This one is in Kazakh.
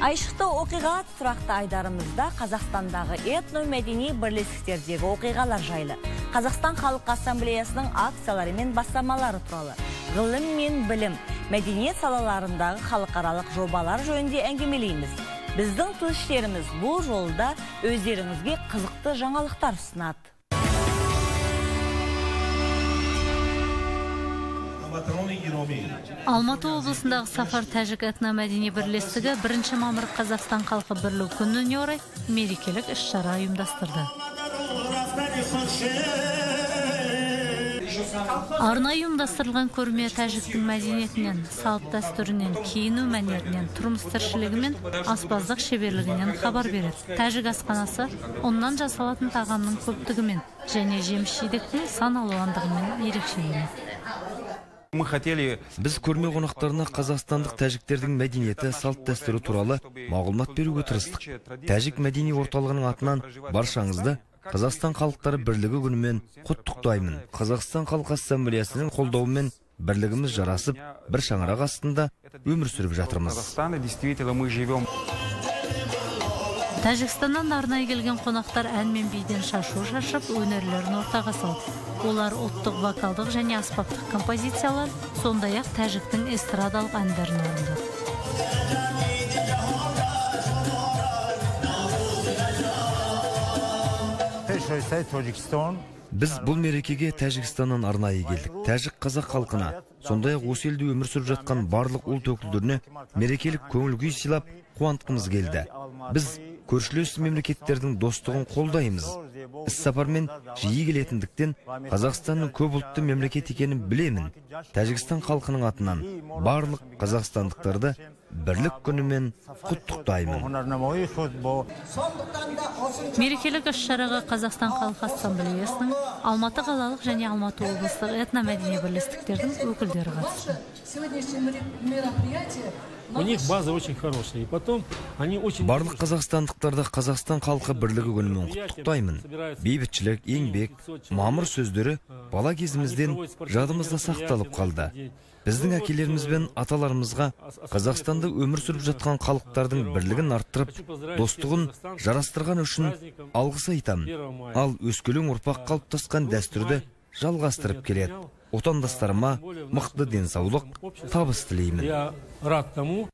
Айшықты оқиға тұрақты айдарымызда Қазақстандағы этномәдени бірлестіктердегі оқиғалар жайлы, Қазақстан Халық Ассамблеясының акциялары мен бастамалары туралы, ғылым мен білім, мәдениет салаларындағы халықаралық жобалар жөнінде әңгімелейміз. Біздің тілшілеріміз бұл жолда өздеріңізге қызықты жаңалықтар ұсынады. Алматы облысындағы Сафар тәжік этномәдени бірлестігі 1 мамыр Қазақстан халқы бірлігі күніне орай мерекелік іс-шара ұйымдастырды. Арнайы ұйымдастырылған көрме тәжіктің мәдениетінен, салт дәстүрінен, киіну мәнерінен, тұрмыс тіршілігі мен аспаздық шеберлігінен хабар береді. Тәжік асханасы ұннан жасалатын тағамның көптігімен және жеміс-жидектің сан алуандығымен ерекшеленеді. Мы хотели... Біз көрме қонақтарына қазақстандық тәжіктердің мәдениеті, салт дәстүрі туралы мағлұмат беруге тырыстық. Тәжік мәдени орталығының атынан баршаңызды Қазақстан халықтары бірлігі күнімен құттықтаймын. Қазақстан Халқы Ассамблеясының қолдауымен бірлігіміз жарасып, бір шаңырақ астында өмір сүріп жатырмыз. Тәжікстаннан арнайы келген қонақтар ән мен биден шашу шашып, өнерлерін ортаға салды. Олар ұлттық вокалдық және аспаптық композициялар, сондай-ақ тәжіктің эстрадалық әндерін орындады. Біз бұл мерекеге Тәжікстаннан арнайы келдік. Тәжік қазақ халқына, сондай-ақ осы елде өмір сүріп жатқан барлық ұлт өкілдеріне мерекелік көңіл күй сыйлап, қуантқымыз келді. Біз көршілес мемлекеттердің достығын қолдаймыз. Іссапармен жиі келетіндіктен Қазақстанның көп ұлтты мемлекет екенін білемін. Тәжікстан халқының атынан барлық қазақстандықтарды бірлік күнімен құттықтаймын. Мерекелік іс-шараға Қазақстан Халқы Ассамблеясының Алматы қалалық және Алматы облыстық этномәдени бірлестіктердің өкілдері қатысты. У них база очень хорошая. И потом они очень... Барлық қазақстандықтарды Қазақстан халқы бірлігі күнімен құттықтаймын. Бейбітшілік, еңбек, мамыр сөздері бала кезімізден жадымызда сақталып қалды. Біздің әкелеріміз бен аталарымызға Қазақстанда өмір сүріп жатқан халықтардың бірлігін арттырып, достығын жарастырған үшін алғыс айтамын. Ал өскелең ұрпақ қалыптасқан дәстүрді жалғастырып келеді. Отандастарыма мықты денсаулық, табыс тілеймін. Я рад тому.